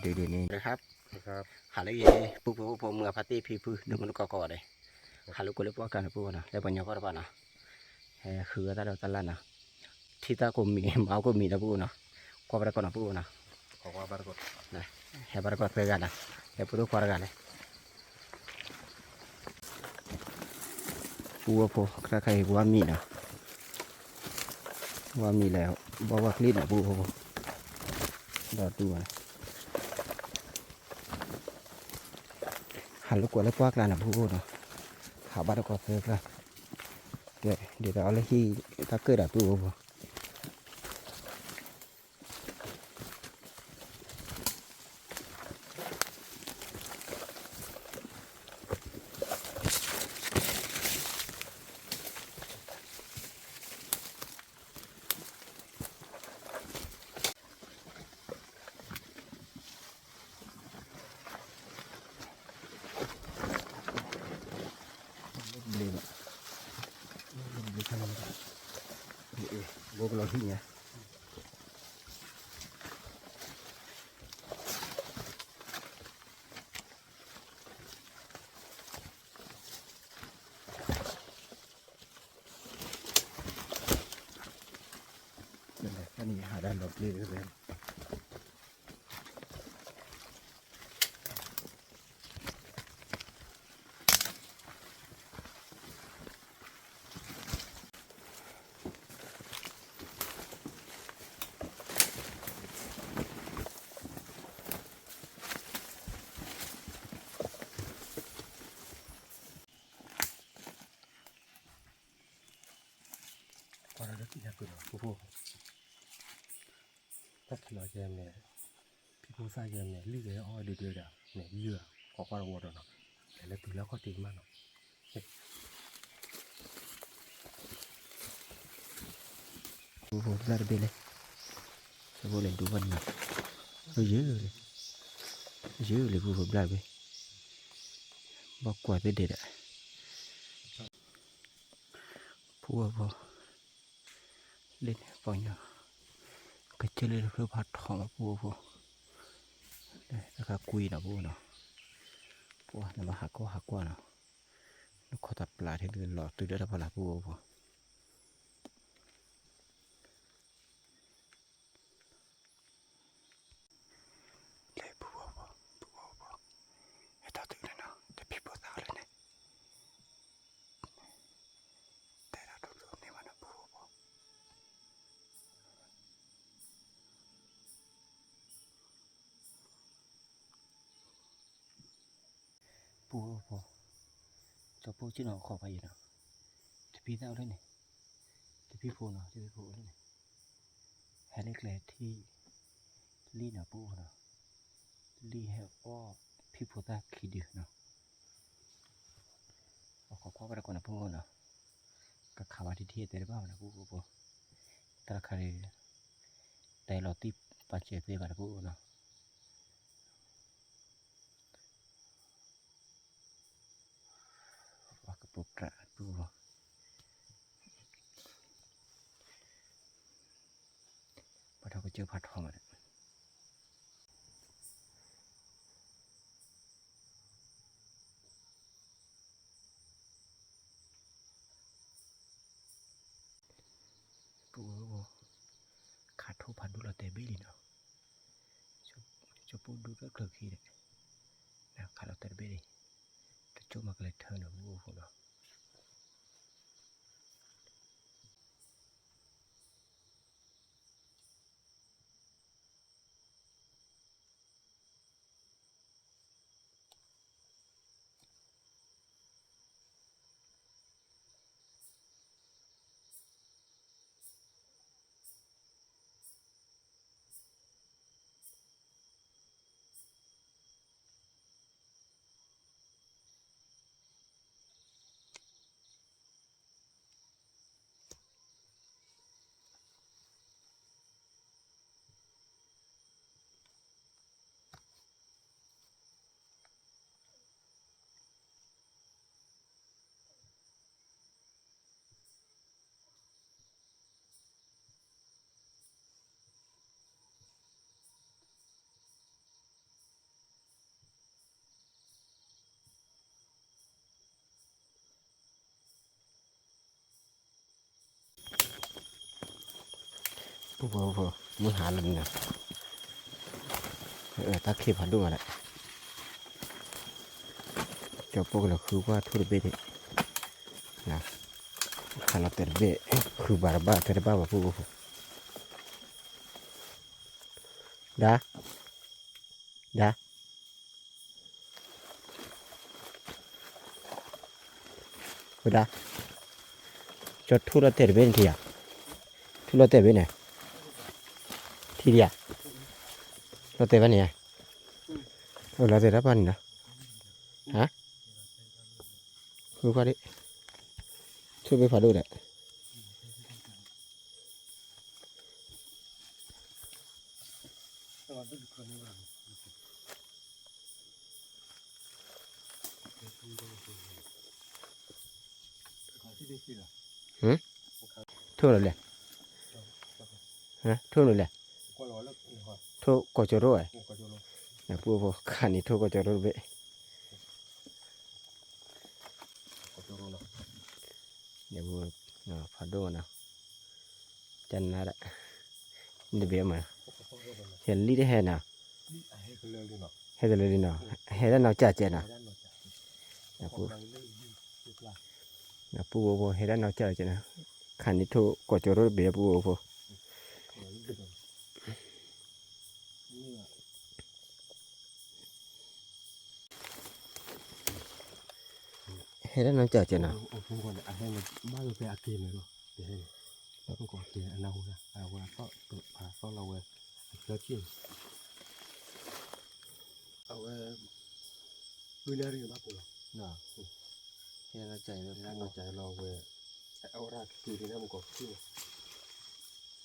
ဒ်န့ၣ် ဟါလၢဂ့ၤ ပုၢ်ဖိဖိမုၢ်အဖါတ့ၢ်ဖံဖု ဒိၣ်မုၢ်တကိးကိးဂၤဒဲး, ဟါလၢကွဲလၢပှၢ်ကျါန့ၣ် ပုၢ်ဖိနီၤ လၢပှၤညီကီၢ်တဖၣ်နီၤ, ဟဲဃုဝဲတၢ်ဒိးတၢ်လၢ်နီၤ, ထံတၢ်ကိးမံၤ မၤအီၣ်ကိးမံၤနီၤ ပုၢ်ဖိနီၤ, ကွၢ်ဘၣ်တကိးနီၤ ပုၢ်ဖိနီၤ, ဟဲဘၣ်တကိးသၢဂၤနီၤ, ဟဲဖိဒိၣ်ခွါတဂၤလဲၣ် ပုၢ်ဖိ တၢ်ခါအံၤ ဝါမံၤနီၤ, ဝါမံၤလဲၣ် ဘီဝါကျ့နီၤ ပုၢ်ဖိဖိ, ဒီးတူၢ်ဝဲ ဟးလၢကွဲးလၢပှၢ်ကျါန့ၣ် ပုၢ်ဖိနီၤ, ဟးဘၣ်တကိးသၢကျါ, ကဲ ဒ်သိးအီၤလၢဟံၣ်တၢ်ကၢၣ်ဒီး ပုၢ်ဖိ ဘျ့ဘၣ်, ဘျ့ခါန့ၣ်, ဘိကလီၤဟံၣ်ညါ တၢ်န့ၣ်ဟးဒၣ်လီၤဘျ့ဝဲ ကွၢ်ဒီးတၢ်ကံၢ်ညါကၢၤလီၤ ပုၢ်ဖိ, တၢ်ခံးလီၤယဲန့ၣ်, ဖံဖိသၣ်ယဲန့ၣ် လံၣ်ယဲအီၣ်ဒုးဒုးဒၣ်န့ၣ် ယုၢ်ဧါ, ခိးကွၢ်တဝီဒီးနီၤ, လဲၤလၢတုၤလၢခီၣ်ထံးမးနီၤ ပုၢ်ဖိဘျၣ်တဘ့ၣ်လဲၣ်, ဆၢဖိလဲၤဒိဘၣ်နီၤ, ယုၢ်လံ, ယုၢ်လံ ပုၢ်ဖိဘျၣ်တဘ့ၣ်, ဘၣ်ကွၢ်သ့ဒဲးဒဲး, ပုၢ်ဖိ လၢန့ၣ်ပှၤညီ, ကစၢၢ်လၢတဖျၢၣ်ဖးထီမး ပုၢ်ဖိ, တခါကွံနီၤ ပုၢ်ဖိနီၤ, ပှၤနဘၣ်ဟးကွၢ်ဟးကွၢ်နီၤ, နခိးတပျၢ်ထဲလၢလီၤတုၤလၢတၢ်ဖီလာ် ပုၢ်ဖိ လၢပုၢ်ဖိဖိ, ပုၢ်ဖိဖိ, ဟဲထီၣ်တုၤလၢနီၤ တဖံဖိသၣ်လၢန့ၣ်, တဲဒၣ်ဒိၣ်ဒိၣ်န့ၢ်ဘၣ်နီၤ ပုၢ်ဖိဖိ ပုၢ်ဖိ, ကၠီပိၢ်ကၠံၣ်နီၤ ခိးဖးယံာ်နီၤ, တဖံသၣ်အိၣ်လၢန့ၣ်, တဖံဖိနီၤ တဖံဖိအိၣ်လၢန့ၣ်, ဟဲလၢကျဲထံၣ်, လံၣ်နီၤ ပုၢ်ဖိနီၤ, လံၣ်ဟဲအီၣ်ဖံဖိသၣ်ခံဒုနီၤ, အခိးကွၢ်ဘၣ်တကိးနီၤ ပုၢ်ဖိနီၤ, ကခးဝဲထံထံတဲတဘၣ်ဘၣ်နီၤ ပုၢ်ဖိဖိ, တၢ်တခါန့ၣ်, တဲလီၤတံၢ်ပာ်စဲးသ့ဘၣ်နီၤ ပုၢ်ဖိနီၤ ပှၤကပိာ်ကြၢးပုၢ်ဖိ, ပှၤထီၣ်ကစၢၢ်ဖးထီမးန့ၣ် ပုၢ်ဖိ, ခးထိၣ်ဖးဒိၣ်လီၤတဲာ်ဘ့ၣ်လံနီၤ, ကၠီပိၢ်ဒူၣ်တၢ်ချၢခံဒီး, ခးလီၤတဲာ်တဘ့ၣ်လံ, တကၠိၢ်မၤကလဲၤထၢနီၤ ပုၢ်ဖိနီၤ. ပူဖိ မုၢ်ဟါလီၤန့ၣ်, တၢ်ခံးဖးဒိၣ်ဘၣ်ဒီး, ကၠီပိၢ်ကလီၤဃုကွၢ်ထိၣ်တဘ့ၣ်ဒံး, ခးလီၤတဲာ်တဘ့ၣ်, ဃုဘၣ်တဘၣ်တဲတဘၣ်ဘၣ်ပူဖိ, ဒါ, ဒါ ဝဲဒၣ်, ကၠီထိၣ်လီၤတဲာ်တဘ့ၣ်န့ၣ်ထံၣ်ဧါ, ထိၣ်လီၤတဲာ်တဘ့ၣ်န့ၣ်, ထံၣ်ဒံးဧါ, လီၤတဲာ်ဘၣ်န့ၣ်ဧါ, လီၤတဲာ်တၢ်ပၢ်န့ၣ်နီၤ, ဟါ, ဃုကွၢ်ဒံး, ထိၣ်ဘ့ၣ်ဖးဒိၣ်ဒီး ထိၣ်လီၤလဲၣ်, ထိၣ်လီၤလဲၣ်, ထိၣ်ကိးကၠီရိၣ်ဝဲ, ပူဖိခါန့ၣ်ထိၣ်ကိးကၠီရိၣ်တဘ့ၣ် ဖးဒိၣ်နီၤ, ကနါဒၣ်, နတဘ့ၣ်မး, ဟဲလံတဟဲနီၤ, ဟဲတလၢလံနီၤ, ဟဲဒၣ်နီၢ်ကၠၢ်ကဲနီၤ, ပူဖိ ဟဲဒၣ်နီၢ်ကၠၢ်ကဲနီၤ, ခါန့ၣ်ထိၣ်ကိးကၠီရိၣ်တဘ့ၣ်ပူဖိ, ဟဲဒၣ်နီၢ်ကၠၢ်ကဲနီၤ, အဝဲ ဝဲလၢအရ့ဘၣ်ကိးလီၤ, ဟဲနီၢ်ကၠၢ်လီၤဝဲ, အဝဲဒၣ်က့ၤက့ၤန့ၣ်မ့ၢ်ကိးခံန့ၣ်, ဟဲနီၢ်ကၠၢ်ကဲလီၤ, အက့ၤတၢ်ခံဒုညါန့ၣ်, ခံဒု, အက့ၤဂီၤကဲလၢပှၤဒု, ပှၤကၠီခးဘၣ်ထိၣ်တဘ့ၣ်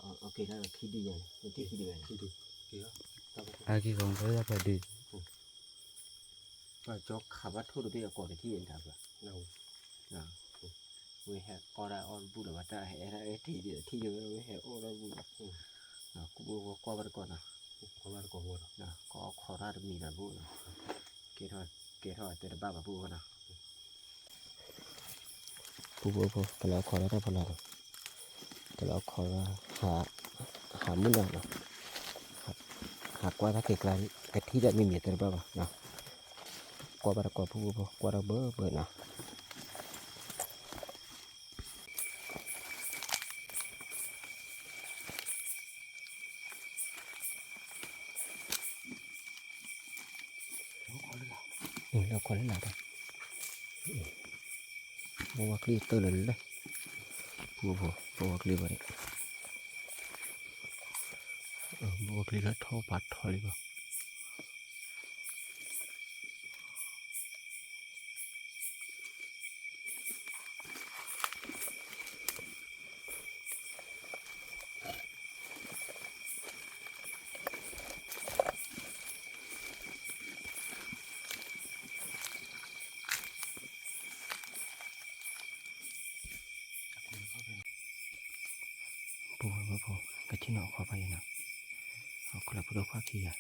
အကိးတထံၣ်န့ၣ်တၢ်ဘၣ်, ဝဲဟဲအီၣ်ဒၣ်အီၣ်တဘူၣ်ဒီး ဘၣ်တၢ်ဟဲအဲၣ်ဒၣ်အဲၣ်ထံၣ်ဒံးထံၣ်ယိဝဲဟဲအီၣ်ဒၣ်ဘူၣ်ဒီး, ကူၣ်ဘၣ်ကွၢ်ဘၣ်တကိးနီၤ, ကအီၣ်ခိးတၢ်တမံၤဒီးဘူၣ်နီၤ, ကဲထီၣ်တဲတဘၣ်ဘၣ်ပူဖိနီၤ, ပူဖိဖိ ကလဲၤအီၣ်ခိးလၢတၢ်ဖီလာ်ဒီး, ကလဲၤအီၣ်ခိးလၢ ဟးမုၢ်နီၤနီၤ, ဟးကွၢ်တၢ်က့ၤကျါ ကထံၣ်ဒီးမ့မ့ၢ်တဲတဘၣ်ဘၣ်နီၤ, ကွၢ်ဘၣ်တကိးပူဖိဖိ ကွၢ်တၢ်ဘၢဘၢနီၤ လၢခီလၢလာ်တၢ်, ဘီဝါကျံတၢၢ်လၢလၢ်, ပူဖိ ဘီဝါကျံဘၣ်န့ၣ်, ဘီဝါကျံလၢထီၣ်ပာ်ထီၣ်လံဘၣ် ပူဖိ ကဆ့ၣ်နီၤအခွါဖးယံၤနီၤ, အခိၣ်လၢဖိဒိၣ်ခွါခံဂၤ,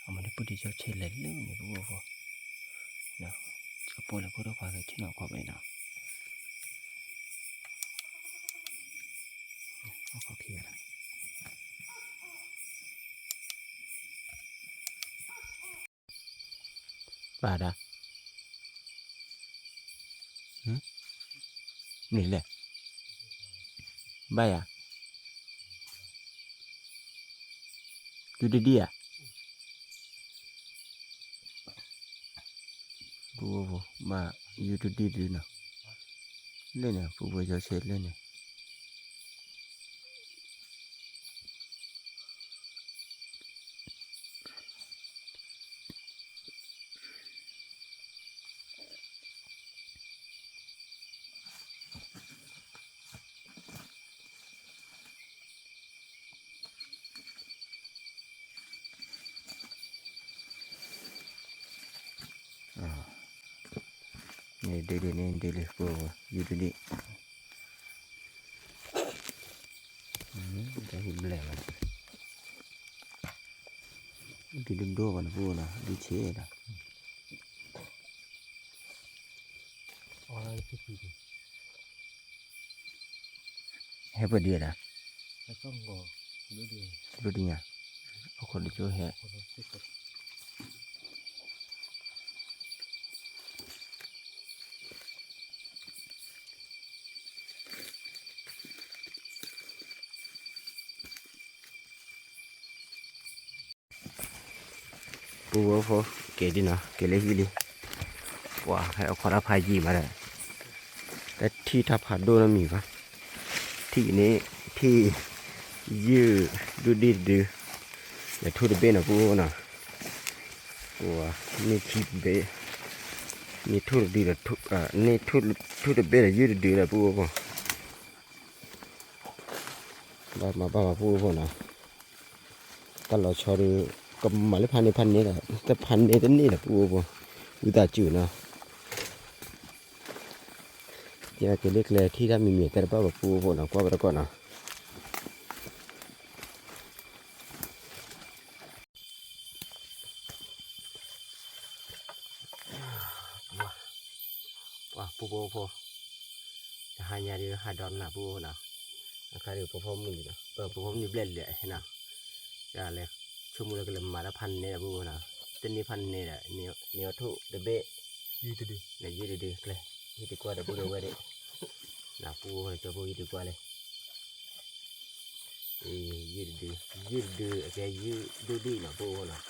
အမၤဒ်ပူတံၢ်စီဆဲးလဲၤလၢန့ၣ် ပူဖိ, အဖိလၢဖိဒိၣ်ခွါကဆ့ၣ်နီၤအခွါဖးယံၤနီၤ, အခိၣ်ခံဂၤ ဘၣ်ဒၣ်, န့ၣ်လဲၣ်, ဘၣ်ယၤ, ယူတဒံၣ်ဧါ, ပူဖိ ဘၣ်ယူတဒံၣ်ဒုနီၤ, လၢန့ၣ် ပူဖိစီဆဲးလၢန့ၣ် န့ၣ်ဒုဒုန့ၣ်ဒုလံ ပူဖိ ယူတဒံၣ်, တၢ်ဟူဘျဲၣ်ဘၣ်, ဒုဒုဒိၣ်ဘၣ်န့ၣ် ပူဖိနီၤ ဒုဆံးလီၤ, ဟဲပှဲၤဒံးဒၣ် ဘျုးဒ်ညါ, အခိၣ်ဒ်ကၠိဟဲ ပူဖိဖိ က့ၤဒ်နီၤ က့ၤလၢဟံၣ်လံ, ပှၤဟဲအိၣ်ခိးတၢ်ဖးယံာ်မးဒီး, တထံၣ်တၢ်ဖးဒိၣ်နီတမံၤဘၣ်, ထံၣ်န့ၣ် ထံၣ် ယုၢ်ဒိၣ်ဒံၣ်တဒု, ဒီးထူၣ်တဘ့ၣ်နီၤ ပူဖိနီၤ, ပှၤ န့ၢ်ခံဘ့ၣ်, န့ၢ်ထူၣ်တဒုဒီး န့ၢ်ထူၣ်တဘ့ၣ်ဒီးယုၢ်တဒုဒီး ပူဖိဖိ ဘၣ်မၤဘၣ်မၤ ပူဖိဖိနီၤ, တၢ်လီၤဆီဒီး ကမၤလၢဖးန့ၢ်ဖးန့ၢ်ဒီး တဖးန့ၢ်တန့ၢ်ဒီး ပူဖိဖိ, ဝံသးစူၤနီၤ, ယက့ၤလၢကျဲထံၣ်တၢ်မံၤမံၤတဲတဘၣ်ဘၣ် ပူဖိဖိနီၤ, ကွၢ်ဘၣ်တကီၢ်နီၤ ပှၤ ပူဖိဖိ, တဟါညါဒီးဟးဒီးနၤ ပူဖိနီၤ, အခါဒီး ပဖိမုၣ်လံနီၤ, ပဖိမုၣ်ဘျဲၣ်လံနီၤ, လဲၤ ဆိကမိၣ်လၢကလဲၤမၤတၢ်ဖးန့ၢ်ဒီး ပူဖိနီၤ, တန့ၢ်ဖးန့ၢ်ဒီး န့ၢ်အီၤထူၣ်တဘ့ၣ်, ယုၢ်တဒု, ယုၢ်တဒုကျဲ, ဟံၣ်တကွၢ်ဒီး ပူဖိဝဲဒၣ်, နပူဖိ ကၠီဖိ ဟံၣ်တကွၢ်လဲၣ် ယုၢ်တဒု, ယုၢ်တဒု အကဲယုၢ်ဒိၣ်ဒံၣ်နီၤ ပူဖိနီၤ,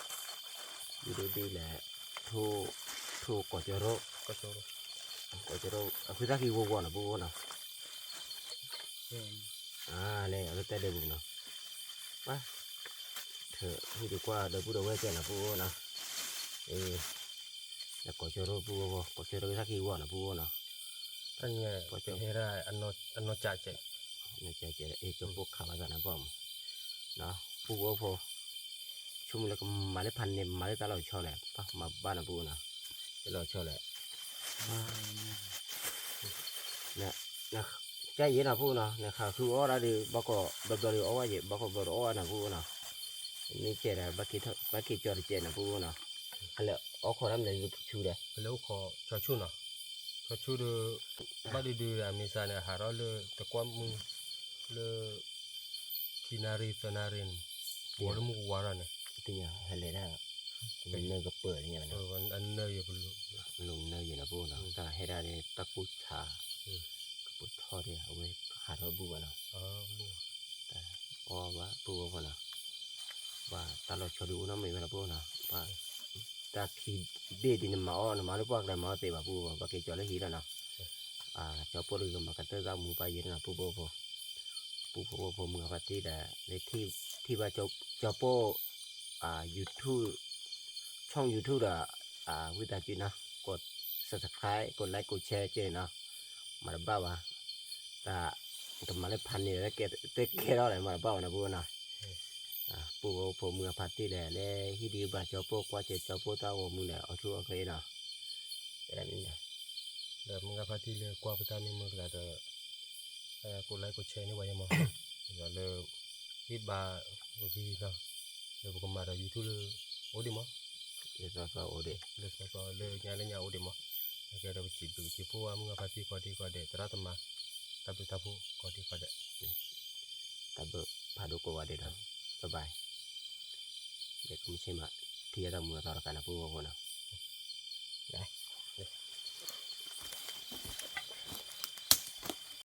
ယုၢ်ဒိၣ်ဒံၣ်လဲၣ်, ထိၣ် ထိၣ်ကိးကၠီရိ, ကိးကၠီရိ အဃုသၣ်ခံဝီဝီနီၤ ပူဖိနီၤ, လဲၤအဝဲတဲဒဲးပူၤနီၤ, ပှၤ ထၢဟံၣ်တကွၢ်ဒီး ပူဖိဝဲကဲနီၤ ပူဖိနီၤ, လဲၤကိးကၠီရိ ပူဖိ ကိးကၠီရိ သၣ်ခံဝီနီၤ ပူဖိနီၤ, ပှၤ အနီၢ်ကၠးကဲး, အနီၢ်ကၠးကဲး ကၠီဖိခးဘၣ်သးနီၤ ပှၤမး, ပူဖိဖိ, ဆိကမိၣ်လၢကမၤလၢဖးန့ၢ် မၤလၢတၢ်လီၤဆီလဲၣ် ပှၤမၤဘၣ်နီၤ ပူဖိနီၤ, တၢ်လီၤဆီလဲၣ် ကၢ်ယဲနီၤ ပူဖိနီၤ, နခးဃုအီၣ်ဒၣ်ဒီး ဘၣ်ကီးဘျီဘျီဒီးအီၣ်ဝဲယဲ ဘၣ်ကီးဘျီဒီးအီၣ်ဝဲနီၤ ပူဖိနီၤ, န့ၣ်ကဲဒီး ဘၣ်က့ၤကၠီတကဲနီၤ ပူဖိနီၤ, အလဲၤအိၣ်ခိးတၢ်မနုၤလၢပဆူဒီး ပလဲၤအိၣ်ခိး ဆီဆူၣ်နီၤ, ဆီဆူၣ်ဒီး ဘၣ်ဒုးဒုးဒီး အမ့ၢ်စးန့ၣ် ဟးထီၣ်လၢတကွၢ်မုၢ် လၢ ခံနၣ်ရံၣ်သၢနၣ်ရံၣ်န့ၣ် ဝီလၢမုၢ်ကဝါထီၣ်န့ၣ် သ့ၣ်ညါ ဟဲလဲၤဒၣ် ပနၢၤကပၢၤန့ၣ် အနၢၤယၤပလူၤ လိၤနၢၤယၤနီၤ ပူဖိနီၤ တၢ်ဟဲဒၣ်ဒီး တၢ်ကူၣ်ဆါ ကပူၤထီၣ်ဒီး အဝဲဟးထီၣ်ဘူၣ်ဘၣ်နီၤ အီၣ်ဘၣ် ပူဖိဖိနီၤ ပှၤတၢ်လီၤဆီဒုးအိၣ်နီတမံၤဝဲနီၤ ပူဖိနီၤ ပှၤ တၢ်ခံဘ့ၣ်ဒ်နမၤအီၣ် နမၤလၢပှၢ်ကလဲၤမၤအီၣ်သ့ဘၣ် ပူဖိ ပှၤက့ၤကၠီလၢဟံၣ်လီၤနီၤ ကၠီပိၢ်ဒုးကမၤကတၢၢ်သၣ်မူပၢ်ယဲနီၤ ပူဖိဖိ ပူဖိဖိမုၢ်ဂၤဖါတံၢ်ဒီး လၢထံၣ်ဘၣ်ကၠီပိၢ် YouTube ช่อง YouTube ဒီး ဝံသးစူၤနီၤ ကိး subscribe ကိး like ကိး share ကဲနီၤ မၤတဘၣ်ဘၣ် တၢ် ကမၤလၢဖးန့ၢ်ဒီး ကဲတကဲထီၣ်ဒီး မၤတဘၣ်ဘၣ်နီၤ ပူဖိနီၤ ပူဖိဖိမုၢ်ဂၤဖါတံၢ်ဒီး လၢဟံၣ်ဒုးဘၣ်ကၠီပိၢ်ကွၢ်စဲးကၠီပိၢ်တၢ်ဂီၤမူဒီး အီၣ်ဆူၣ်အီၣ်ချ့နီၤ ဒီးမုၢ်ဂၤဖါတံၢ်လၢကွၢ်ပတၢ်မ့ၢ်မုၢ်ကလၤဒီး ကိး like ကိး share န့ၢ်ပှၤယဲမး ဒီးလၢ ဟ့ၣ်ဘါပဂံၢ်နီၤ လၢပကမၤဒီး YouTube လၢ အိၣ်ဒံးမး လၢသီသီအိၣ်ဒံး လၢသီသီလၢညါလၢညါအိၣ်ဒံးမး အကဲဒီးပစံးဘျုးပစံးဖှိၣ်ဘၣ်မုၢ်ဂၤဖါတံၢ်ကိးဒံကိးဒဲး သရၣ်သမါ တၢ်ဘျုးတၢ်ဖှိၣ်ကိးဒံကိးဒဲး တၢ်ဘျုးဖးဒိၣ်ကိးဂၤဒဲးနီၤ bye bye ဒဲးကမုၢ်ဆ့ၣ်မး ထံၣ်ယတၢ်မူအသီတခါနီၤ ပူဖိဖိနီၤ